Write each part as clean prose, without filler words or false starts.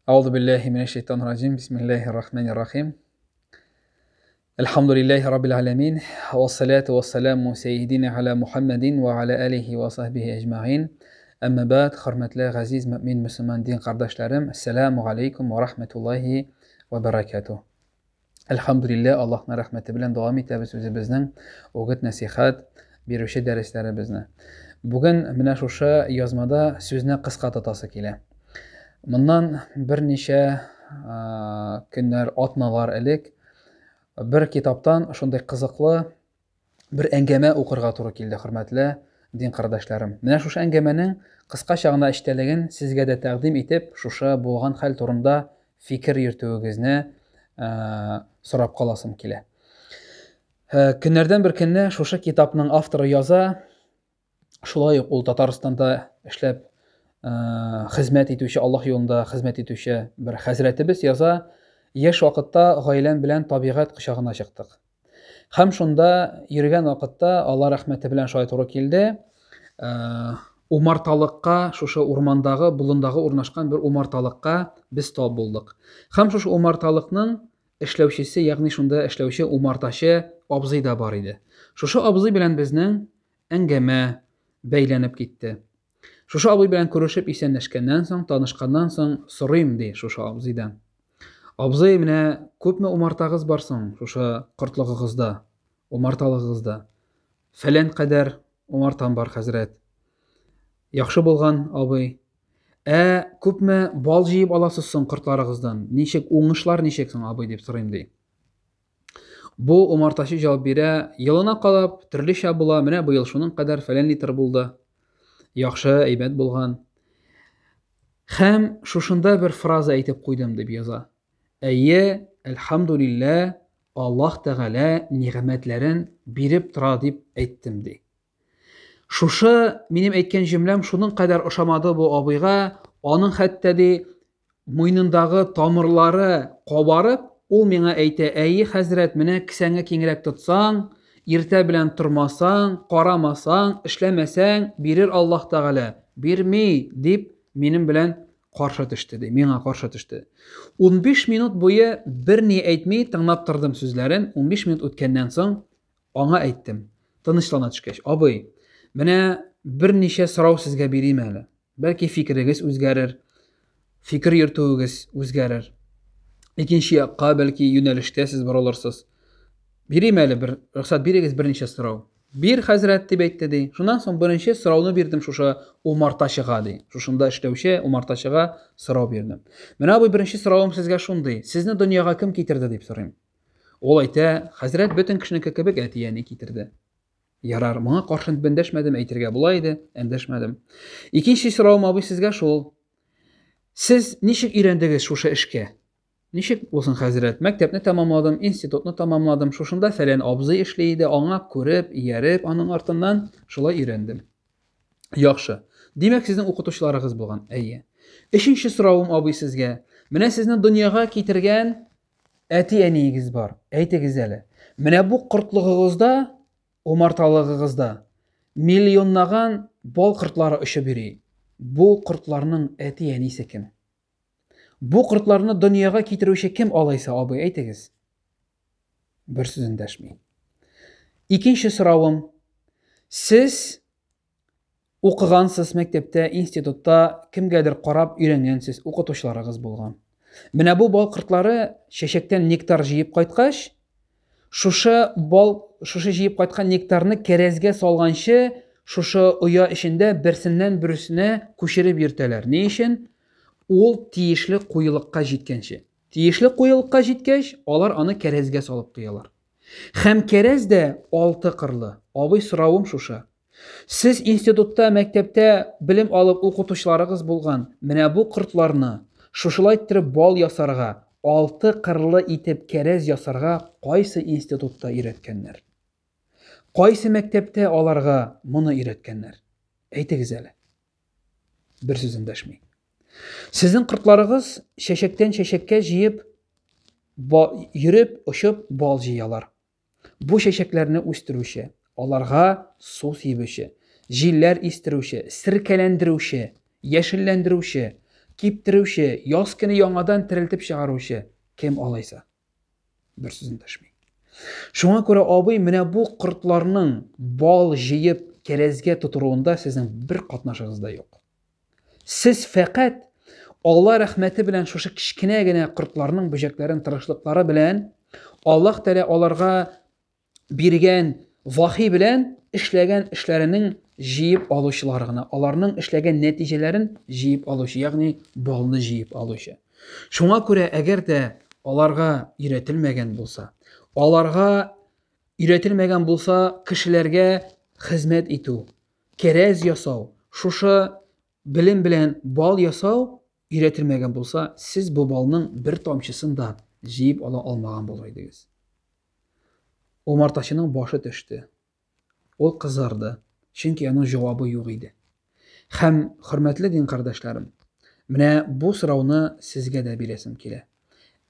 Аузу биллахи минәш шайтанир раҗим. Бисмиллахир рахманир рахим. Әлхәмдүлилләһи раббил аламин. Вассалату вассаламу сәйидина аля Мухаммадин ва аля алихи ва сахбихи әҗмәгин. Әмма бәд, хөрмәтле газиз мөмин мөселман дин кардәшләрем, ассаламу алейкум ва рахматуллахи ва баракатуh. Әлхәмдүлилләһ, Аллаһның рәхмәте белән дәвам итәбез үзебезнең үгет нәсихәт бирүче дәресләребезне. Бүген менә шушы язмада сүзне кыска тотасы килә. Моннан берничә көннәр, атналар элек бер китаптан шундый кызыклы бер әңгәмә укырга туры килде, хөрмәтле дин кардәшләрем. Менә шушы әңгәмәнең кыскача гына эчтәлеген сезгә дә тәкъдим итеп, шушы булган хәл турында фикер йөртүегезне сорап каласым килә. Көннәрдән бер көнне шушы китапның авторы яза, шулай ук ул Татарстанда эшләп хезмәт итүче, Аллаһ юлында хезмәт итүче бер хәзрәтебез яза, яшь вакытта гаиләм белән табигать кочагына чыктык. Һәм шунда йөргән вакытта Алла рәхмәте белән шулай туры килде. Умарталыкка, шушы урмандагы, болындагы урнашкан бер умарталыкка без тап булдык. Һәм шушы умарталыкның эшләүчесе, ягъни шунда эшләүче умартачы абзый да бар иде. Шушы абзый белән безнең әңгәмә бәйләнеп китте. Шушы абый белән күрешеп исәнләшкәннән соң, танышканнан соң сорыйм, ди шушы абзыйдан. Абзый, менә күпме умартагыз бар соң шушы кортлыгыгызда, умарталыгыгызда? Фәлән кадәр умартам бар, хәзрәт. Яхшы булган, абый. Ә күпме бал җыеп аласыз соң кортларыгыздан? Ничек уңышлар ничек соң, абый, дип сорыйм, ди. Бу умартачы җавап бирә, елына калап, төрлечә була, менә быел шуның кадәр фәлән литр булды. Яхшы, әйбәт булган. Һәм шушында бер фраза әйтеп куйдым, дип яза. Әйе, әлхәмдулиллә, Аллаһ Тәгалә нигъмәтләрен биреп тора дип әйттем, ди. Шушы минем әйткән җөмләм шуның кадәр ошамады бу абыйга, аның хәтта ди муенындагы тамырлары кабарып, ул миңа әйтә, әйе, хәзрәт, менә кесәңе киңрәк тотсаң, иртә белән тормасаң, карамасаң, эшләмәсәң, бирер Аллаһ Тәгалә. Бирми, дип минем белән каршы төште, ди, миңа каршы төште. 15 минут буе берни әйтми тыңлап тордым сүзләрен. 15 минут үткәннән соң Аңа әйттем, тынычлана төшкәч, абый, менә берничә сорау сезгә бирим әле. Бәлки фикерегез үзгәрер, фикер йөртүегез үзгәрер. Икенче якка, бәлки, юнәлештә сез борылырсыз. Бирим әле бер, рөхсәт бирегез берничә сорау. Бир, хәзрәт, дип әйтте, ди. Шуннан соң беренче сорауны бирдем шушы умартачыга, ди. Шушында эшләүче умартачыга сорау бирдем. Менә, абый, беренче соравым сезгә шундый. Сезне дөньяга кем китерде, дип сорыйм. Ул әйтә, хәзрәт бөтен кешенеке кебек әти-әни китерде. Ярар, моңа каршы эндәшмәдем, әйтергә була иде, эндәшмәдем. Икенче соравым абый сезгә шул. Сез ничек өйрәндегез шушы эшкә? Ничек булсын, хәзрәт? Мәктәпне тәмамладым, институтны тәмамладым. Шушында фәлән абзый эшли иде, аңа күреп, ияреп, аның артыннан шулай өйрәндем. Яхшы. Димәк, сезнең укытучыларыгыз булган. Әйе. Өченче соравым абый сезгә. Менә сезне дөньяга китергән Әти-әниегез бар, әйтегез әле, менә бу кортлыгыгызда, умарталыгыгызда миллионлаган бал кортлары очып йөри. Бу кортларның әти-әнисе кем? Бу кортларны дөньяга китерүче кем алайса, абый, әйтегез? Бер сүз эндәшми. Икенче соравым. Сез Укыгансыз мәктәптә, институтта, кемгәдер карап өйрәнгәнсез, укытучыларыгыз булган. Менә бу бал кортлары чәчәктән нектар җыеп кайткач, шушы бал, шушы җыеп кайткан нектарны кәрәзгә салганчы, шушы оя эчендә берсеннән берсенә күчереп йөртәләр. Ни өчен? Ул тиешле куелыкка җиткәнче. Тиешле куелыкка җиткәч, алар аны кәрәзгә салып куялар. Һәм кәрәз дә алты кырлы. Абый, соравым шушы. Сез институтта, мәктәптә белем алып укытучыларыгыз булган, менә бу кортларны шушылай иттереп бал ясарга, алты кырлы итеп кәрәз ясарга кайсы институтта өйрәткәннәр? Кайсы мәктәптә аларга моны өйрәткәннәр? Әйтегез әле. Бер сүз эндәшми. Сезнең кортларыгыз чәчәктән чәчәккә җыеп, йөреп, очып бал җыялар. Бу чәчәкләрне үстерүче, аларга су сибүче, җилләр истерүче, серкәләндерүче, яшелләндерүче, киптерүче, яз көне яңадан терелтеп чыгаручы кем алайса? Бер сүз эндәшми. Шуңа күрә, абый, менә бу кортларның бал җыеп кәрәзгә тутыруында сезнең бер катнашыгыз да юк. Сез фәкать Алла рәхмәте белән шушы кечкенә генә кортларның бөҗәкләрен тырышлыклары белән Аллаһ Тәгалә аларга биргән вахи белән эшләгән эшләренең җыеп алучылары гына, аларның эшләгән нәтиҗәләрен җыеп алучы, ягъни балны җыеп алучы. Шуңа күрә әгәр дә аларга өйрәтелмәгән булса, аларга өйрәтелмәгән булса кешеләргә хезмәт итү, кәрәз ясау, шушы белем белән бал ясау өйрәтелмәгән булса, сез бу балның бер тамчысын да җыеп ала алмаган булыр идегез. Умартачының башы төште. Ул кызарды, чөнки аның җавабы юк иде. Һәм, хөрмәтле дин кардәшләрем, менә бу сорауны сезгә дә бирәсем килә.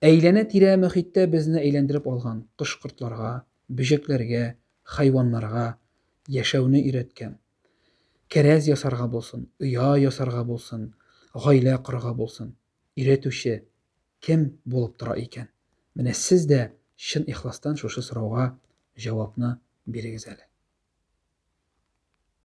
Әйләнә-тирә мөхиттә безне әйләндереп алган кош-кортларга, бөҗәкләргә, хайваннарга яшәүне өйрәткән, кәрәз ясарга булсын, оя ясарга булсын, гаилә корырга булсын, өйрәтүче кем булып тора икән? Менә сез дә чын ихластан шушы сорауга җавапны бирегез әле.